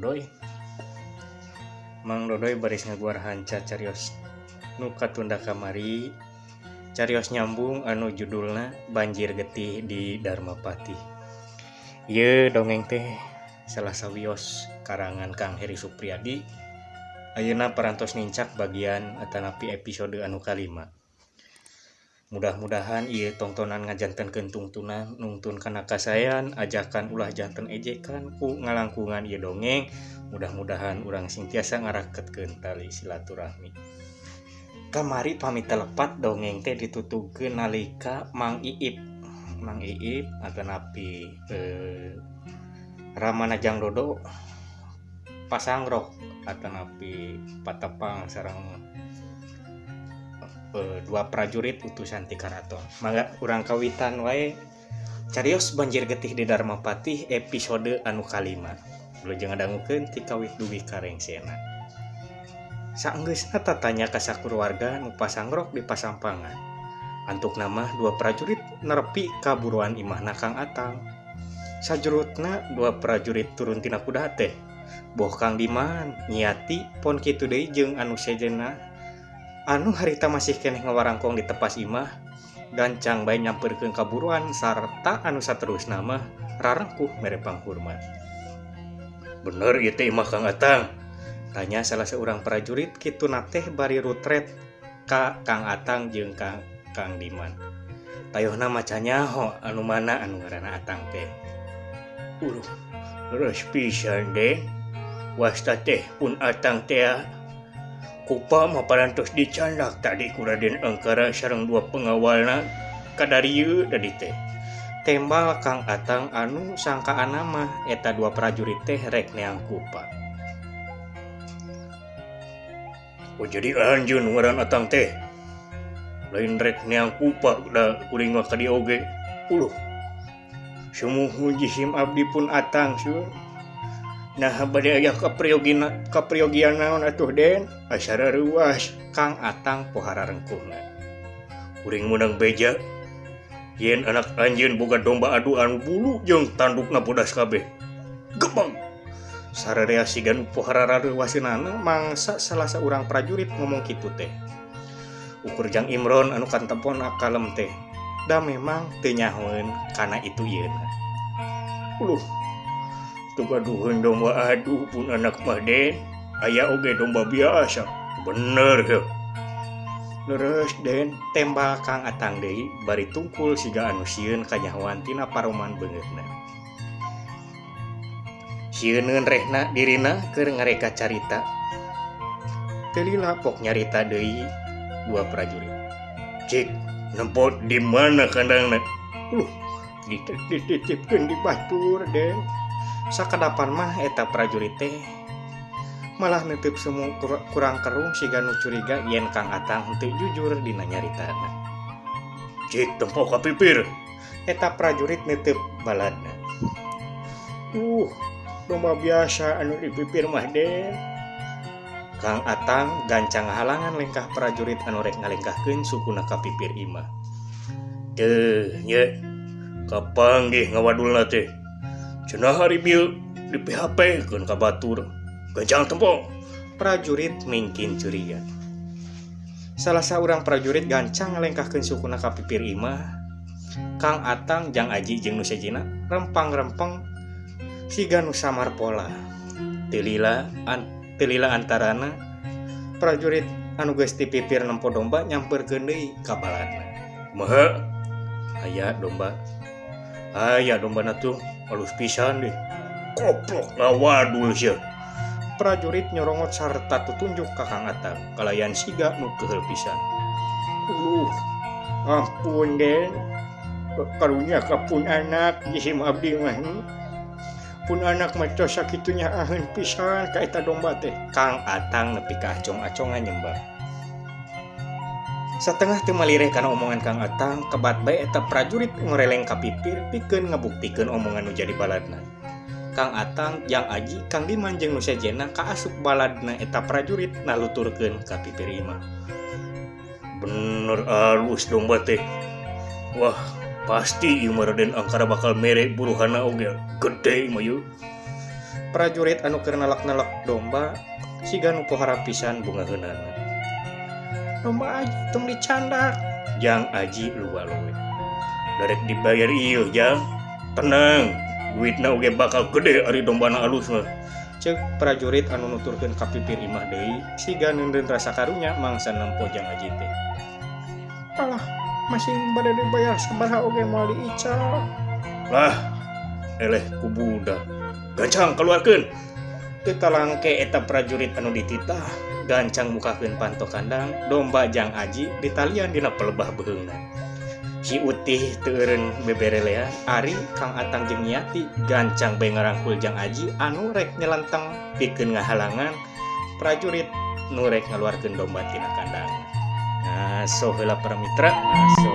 Dodoy. Mang Dodoy baris ngaguar hanca carios nu katunda kamari, carios nyambung anu judulna Banjir Getih di Dharmapati. Ieu dongeng teh salah sawios karangan Kang Heri Supriyadi. Ayeuna parantos nincak bagian atanapi episode anu kalima. Mudah-mudahan ieu tongtonan ngajantenkeun tungtunan nungtun kana kasaean, ajakan ulah janten ejekan ku ngalangkungan ieu dongeng. Mudah-mudahan urang sing tiasa ngaraketkeun tali silaturahmi. Kamari pami teu lepat dongeng teh ditutugkeun nalika Mang Iip, Mang Iip atanapi Ramana Jang Dodo pasangrok atanapi patepang sareng dua prajurit utusan ti karaton. Mangga urang kawitan wae carios Banjir Getih di Dharmapati episode anu kalima. Wilujeng ngadangukeun ti kawit dugi ka rengsena. Saenggeusna tatanya ka sakeluarga nu pasangrok di pasampangan. Antukna mah dua prajurit nerepi ka buruan imahna Kang Atang. Sajurutna dua prajurit turun tina kuda teh. Boh Kang Diman, Nyiati, pon kitu deui jeung anu sejenna anu harita masih keneh ngawarangkong di tepas imah, gancang bae nyamperkeun ka buruan sarta anu saterusna mah rarengkuh mere panghurmat. Bener ieu teh imah Kang Atang? Tanya salah seorang prajurit kituna teh bari rutret ka Kang Atang jeung ka Kang Diman. Tayohna maca nyaho anu mana anu ngaranna Atang teh. Uluh, leres pisan deh. Wasta teh pun Atang teh. Kupa mah parantos dicandak tadi ku Raden Angkara sareng dua pengawalna kadarieu tadi teh. Tembal Kang Atang anu sangkaana mah eta dua prajurit teh rek neang kupa. Oh jadi anjeun ngaran Atang teh. Lain rek neang kupa da kuring mah ka dieu oge. Uluh. Sumuhun jisim abdi pun Atang seueur. Nah bade aya kapriyogina kapriyogian naon atuh Den? Asa rareuwas Kang Atang pohara rengkuhna. Kuring meunang beja yen anak anjeun boga domba adu anu bulu jeung tandukna bodas kabeh. Gebeg. Sararea siga nu pohara rareuwaseunana mangsa salah saurang prajurit ngomong kitu teh. Ukur Jang Imron anu kantempon kalem teh. Da memang teu nyahoeun kana itu ieuna. Uluh. Tugaduheun domba adu pun anak mah Den. Aya oge domba biasa. Bener heuh. Leres Den, tembal Kang Atang deui bari tungkul siga anu sieun kanyahoan tina paroman beungeutna. Sieuneun rehna dirina keur ngareka carita. Teu lila pok nyarita deui dua prajurit. Cik, nempo di mana kandangna? Uluh, dititipkeun di batur Den. Sakadapan mah eta prajurit teh malah neuteub semu kurang kerung siga nu curiga yen Kang Atang henteu jujur dina nyaritana. Cik tempo ka pipir. Eta prajurit neuteub baladna. Domba biasa anu di pipir mah Den. Kang Atang gancang halangan lengkah prajurit anu rek ngalengkahkeun sukuna ka pipir imah. Teuh nya kapanggih ngawadulna teh. Cenah hari bieu di PHP keun ka batur. Gancang tempo. Prajurit mingkin curiga. Salah saurang prajurit gancang ngalengkahkeun sukuna ka pipir imah. Kang Atang Jang Aji jeung nu sejina rempang-rempeng siga nu samar pola. Teu lila teu lila antarana prajurit anu geus ti pipir nempo domba nyamperkeun deui ka baladna. Kumaha? Aya domba. Aya dombana tuh alus pisan deh. Koplok ngawadul sia. Prajurit nyorongot sarta tutunjuk ka Kang Atang kalayan siga nu keuheul pisan. Ampun Den. Karunya ka pun anak jisim abdi mah. Pun anak mah tos sakitu nyaaheun pisan ka eta domba teh. Kang Atang nepi ka acong-acongan nyembah. Satengah teu malireh kana omongan Kang Atang, kebat bae eta prajurit ngoreleng ka pipir pikeun ngabuktikeun omongan nu jadi baladna. Kang Atang, Jang Aji, Kang Diman jeung nu sejenna kaasup baladna eta prajurit naluturkeun ka pipir imah. Bener alus domba teh. Wah, pasti ieu mah Raden Angkara bakal mere buruhanna oge gede mah ieu. Prajurit anu keur nalak-nalak domba siga nu pohara pisan bungaheunana. Domba Aji tong dicandak. Jang Aji luwa-luwe. Darek dibayar ieu jang. Tenang, duitna oge bakal gede ari dombana alus mah. Ceuk prajurit anu nuturkeun ka pipir imah deui siga neundeun rasa karunya mangsa nempo Jang Aji teh. Alah, masing bade dibayar sabaraha oge moal diical. Lah, eleh ku budak. Gancang keluarkeun. Teu talangke eta prajurit anu dititah, gancang mukakeun panto kandang, domba Jang Aji ditalian dina pelebah beuheungna. Si Utih teu eureun beberelean, ari Kang Atang jeung Niati gancang bae ngarangkul Jang Aji anu rek nyelenteng pikeun ngahalangan prajurit nu rek ngaluarkeun domba tina kandang. Ngaso heula para mitra, ngaso.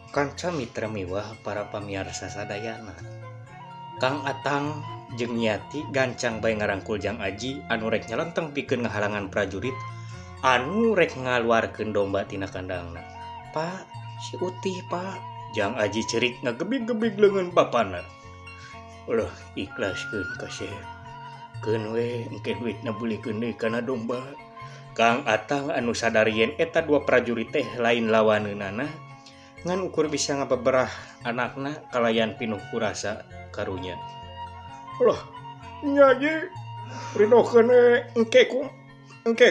Kanca mitra miwah para pamiarsa sadayana. Kang Atang jeung Niati gancang bae ngarangkul Jang Aji anu rek nyelenteng pikeun ngahalangan prajurit anu rek ngaluarkeun domba tina kandangna. Pak, si Utih, Pak. Jang Aji cerik ngagebig-gebig leungeun bapana. Ulah ikhlaskeun kasep. Keun we engke duitna beulikeun deui kana domba. Kang Atang anu sadar yen eta dua prajurit teh lain lawaneunana ngan ukur bisa ngabeberah anakna kalayan pinuh kurasa karunya. Loh, nya Ji, ridokeun we engke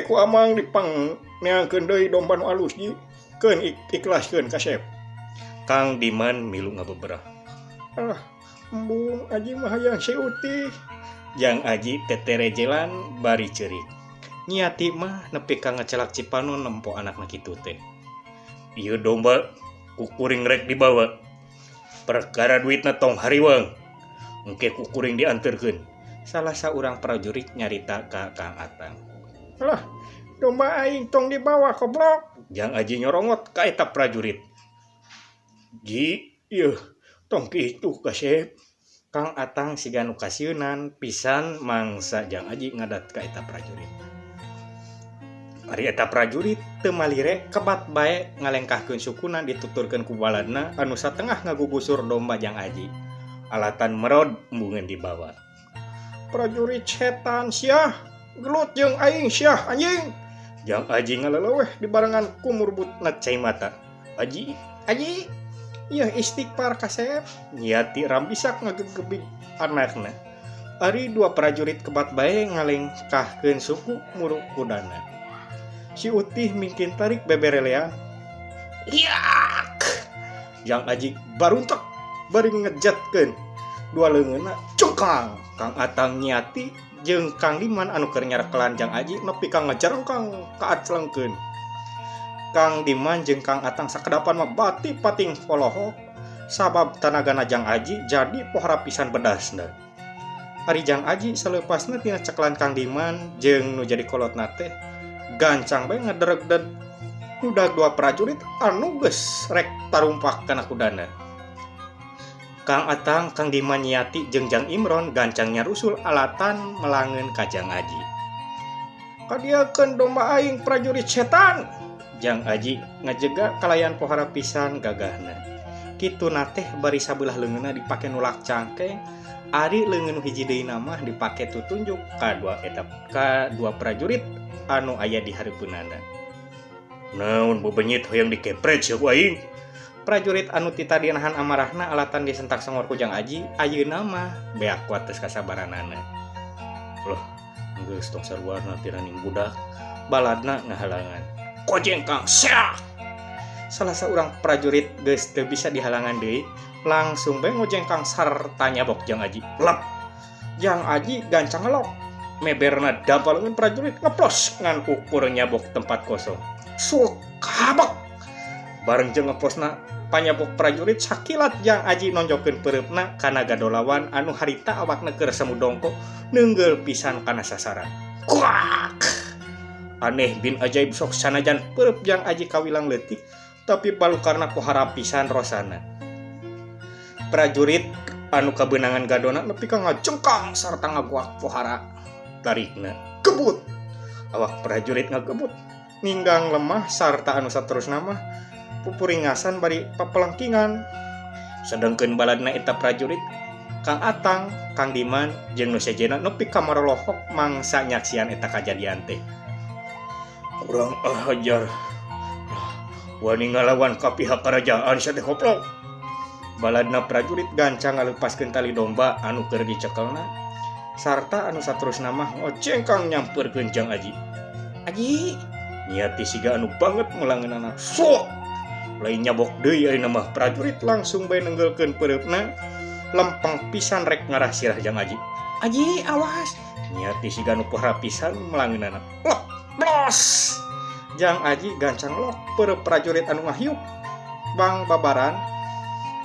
ku amang dipang neangkeun deui domba nu alus Ji. Keun ikhlaskeun kasep. Kang Diman milu ngabeberah. Alah, embung Aji mah hayang si Utih. Jang Aji teterejelan bari ceurik. Niati mah nepi ka ngacelak cipanon nempo anakna kitu teh. Ieu domba kukuring rek dibawa. Perkara duitna tong hariwang. Engke kukuring dianterkeun. Salah saurang prajurit nyarita ka Kang Atang. Lah, domba aing tong dibawa goblok. Jang Aji nyorongot ka eta prajurit. Ji, ieu tong kitu kasep. Kang Atang siga nu kasieunan pisan mangsa Jang Aji ngadat ka eta prajurit. Ari eta prajurit teu malire kebat bae ngalengkahkeun sukuna dituturkeun ku baladna anu satengah ngagugusur domba Jang Aji. Alatan merod embungeun dibawa. Prajurit setan siah, gelut jeung aing siah anjing. Jang Aji ngaleleweh dibarengan ku murbutna cai mata. Aji, Aji, ieu istighfar kasep. Niati rambisak ngagegebig anakna. Ari dua prajurit kebat bae ngalengkahkeun suku muruk kudana. Si Utih mingkin tarik beberelean. Yak! Jang Aji baruntak bari ngejatkeun dua leungeunna cungkang. Kang Atang Niati jeung Kang Diman anu keur nyarekelan Jang Aji nepi ka ngajarengkang kaaclengkeun. Kang Diman jeung Kang Atang sakedapan mah bati pating polohok sabab tanagana Jang Aji jadi pohara pisan bedasna. Ari Jang Aji saleupasna tina ceklan Kang Diman jeung nu jadi kolotna teh gancang bae ngederegdeg udah dua prajurit anu geus rek tarumpak kana kudana. Kang Atang, Kang Diman Niati jeung Jang Imron gancang nyarusul alatan melangeun ka Jang Aji. Kadiakeun domba aing prajurit setan. Jang Aji ngajega kalayan pohara pisan gagahna. Kituna teh bari sabelah leungeunna dipake nulak cangkeng, ari leungeun hiji deui mah dipake tutunjuk ka dua eta ka dua prajurit anu aya di hareupeunana. Naon bebenyit hoyong dikepret sia ku aing. Prajurit anu ti tadi nahan amarahna alatan disentak songor ku Jang Aji, ayeuna mah beak kuat geus kasabaranana. Loh, geus tong saruarna tiraning budak, baladna ngahalangan. Kojeng Kang seak. Salah saurang prajurit geus teu bisa dihalangan deui, langsung bae ngojengkang sarta nyabok Jang Aji. Lep. Jang Aji gancang ngelok. Meberna dampal leungeun prajurit ngeplos ngan ukur nyabok tempat kosong. Sukabek. Bareng jeung ngeplosna panyabok prajurit sakilat Jang Aji nonjokeun peureupna kana gadolawan anu harita awakna keur semu dongko neunggeul pisan kana sasaran. Kuak. Aneh bin ajaib sok sanajan peureub Jang Aji kawilang leutik tapi balukarna pohara pisan rosana. Prajurit anu kabeunangan gadona nepi ka ngajengkang sarta ngaguak pohara tarikna. Gebut. Awak prajurit ngagebut ninggang lemah sarta anu saterusna mah pupuringasan bari papelengkingan. Sedengkeun baladna eta prajurit Kang Atang, Kang Diman jeung nu sejenna nepi ka marolohok mangsa nyaksian eta kajadian teh. Kurang ajar. Wani ngalawan ka pihak kerajaan sia teh koplok. Baladna prajurit gancang ngalepaskeun tali domba anu keur dicekelna sarta anu saterusna mah ngocengkang nyampeurkeun Jang Aji. Aji, niati siga anu banget melangeunana. Sok. Lain nyabok deui ayeuna mah prajurit langsung bae nenggelkeun peureupna lempeng pisan rek ngarah sirah Jang Aji. Aji, awas. Niati siga nu pohara pisan melangeunana. Lok, blos. Jang Aji gancang lok peureub prajurit anu ngahiup bang babaran.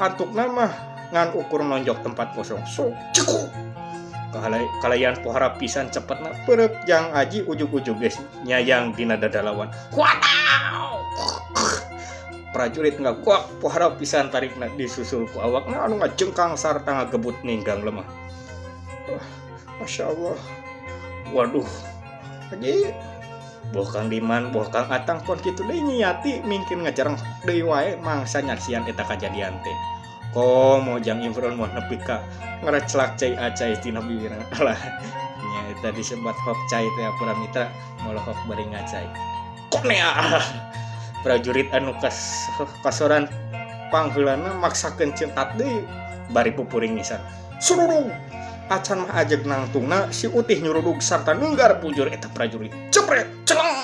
Antukna mah ngan ukur nonjok tempat kosong. Sok cekuk. Kalayan pohara pisan cepetna peureub Jang Aji ujug-ujug geus nyayang dina dada lawan. Wadaw! Prajurit ngaguak pohara pisan tarikna disusul ku awakna anu ngajengkang sarta ngagebut ninggang lemah. Wah, Masya Allah. Waduh. Aji, boh Kang Diman, boh Kang Atang pon kitu deui nyiati mungkin ngajareng deui wae mangsa nyaksian eta kajadian teh. Komo Jang Imron mah nepi ka ngareclak cai acai tina bibirna. Alah, nya eta disebat hok cai teh apura mitra molohok bari ngacai. Konea. Prajurit anu kasoran pangheulana maksakeun centat deui bari pupuringisan. Sururung. Acan mah ajeg nangtungna si Utih nyurudug sarta nunggar bujur eta prajurit. Cepret, celeng.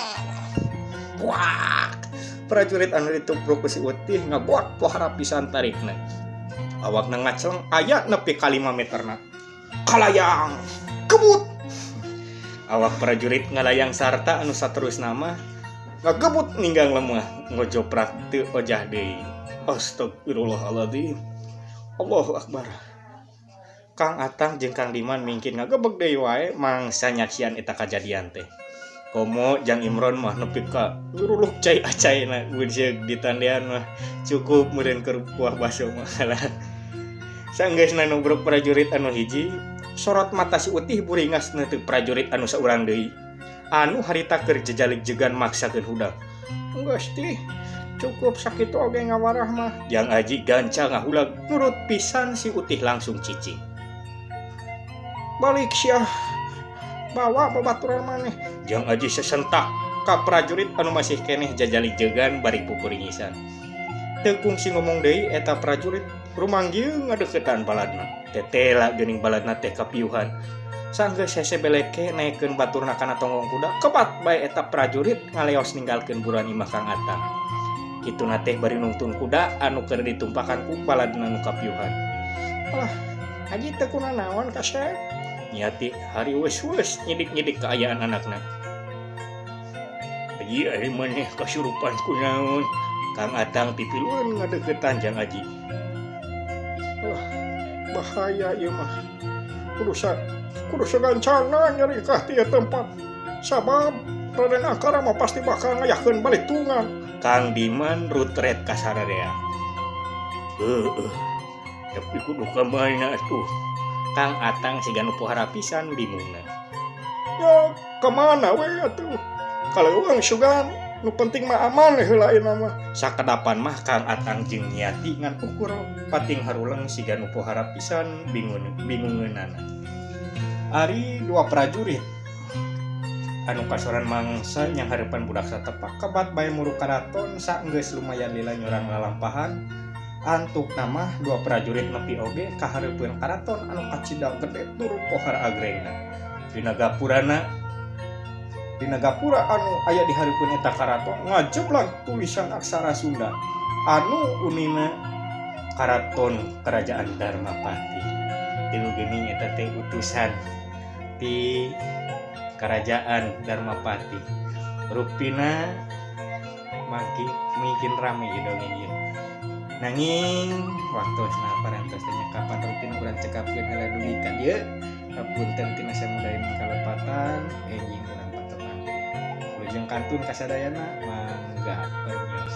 Wah. Prajurit anu ditubruk ku si Utih ngaguak pohara pisan tarikna. Awakna ngaceleng aya nepi ka 5 meterna. Kalayang. Kebut. Awak prajurit ngalayang sarta anu saterusna mah ngagebut ninggang lemah ngojoprak teu ojah deui. Astagfirullahaladzim. Allahu Akbar. Kang Atang jeung Kang Diman mingkin ngagebeg deui wae mangsa nyaksian eta kajadian teh. Komo Jang Imron mah nepi ka nyuruluk cai acaina geus ditandean mah cukup meureun keur kuah baso mah. Sanggeusna nubruk prajurit anu hiji, sorot mata si Utih buringas neuteuk prajurit anu saurang deui. Anu harita keur jejalig-jegan maksakeun hudang. Geus tih, cukup sakitu oge ngawarah mah. Jang Aji gancang ngahulag nurut pisan si Utih langsung cicing. Balik sia, bawa babaturan maneh. Jang Aji sesentak ka prajurit anu masih keneh jajalig-jegan bari pupuringisan. Teu kungsi ngomong deui eta prajurit rumanggieung ngadeukeutan baladna. Tetela geuning baladna teh kapiuhan. Sanggeus hese beleke naekeun baturna kana tonggong kuda, kebat bae eta prajurit ngaleos ninggalkeun buruan imah Kang Atang. Kituna teh bari nungtun kuda anu keur ditumpakan ku baladna nu kapiuhan. Alah, Haji teu kunanaon kasep. Nyati hari wes-wes nyidik-nyidik keayaan anakna. Haji ari maneh kasurupan kunaon? Kang Atang pipiluan ngadeuketan Jang Aji. Wah, bahaya ieu mah. Kudu sagancana nyari kah ti tempat. Sabab Raden Angkara mah pasti bakal ngayakeun balitungan. Kang Diman rutret ka sararea. Heueuh. Tapi kudu ka mana atuh? Kang Atang siga nu pohara pisan bingungna. Ya, ka mana we atuh? Kalau urang sugan, nu penting mah aman heula ayeuna mah. Sakedapan mah Kang Atang jeung Niati ngan ukur pating haruleng siga nu pohara pisan bingungeunana. Ari dua prajurit anu kasoran mangsa nyanghareupan budak satepak kebat bae muruk karaton saenggeus lumayan lila nyorang lalampahan. Antukna mah dua prajurit nepi oge kahareupeun karaton anu kacida gede tur pohara agrengna. Dina gapura anu aya di hareupeun eta karaton ngajeblag tulisan aksara Sunda anu unina Karaton Kerajaan Dharmapati. Tilu geuning eta teh utusan ti Kerajaan Dharmapati. Rupina mangki mungkin rame ieu dongeng ieu. Nanging waktosna parantos teh kapan rupina urang cekapkeun heula dugi ka dieu. Punten tina samudaya kalepatan enjing urang patepang. Wilujeng kantun kasadayana mangga permios.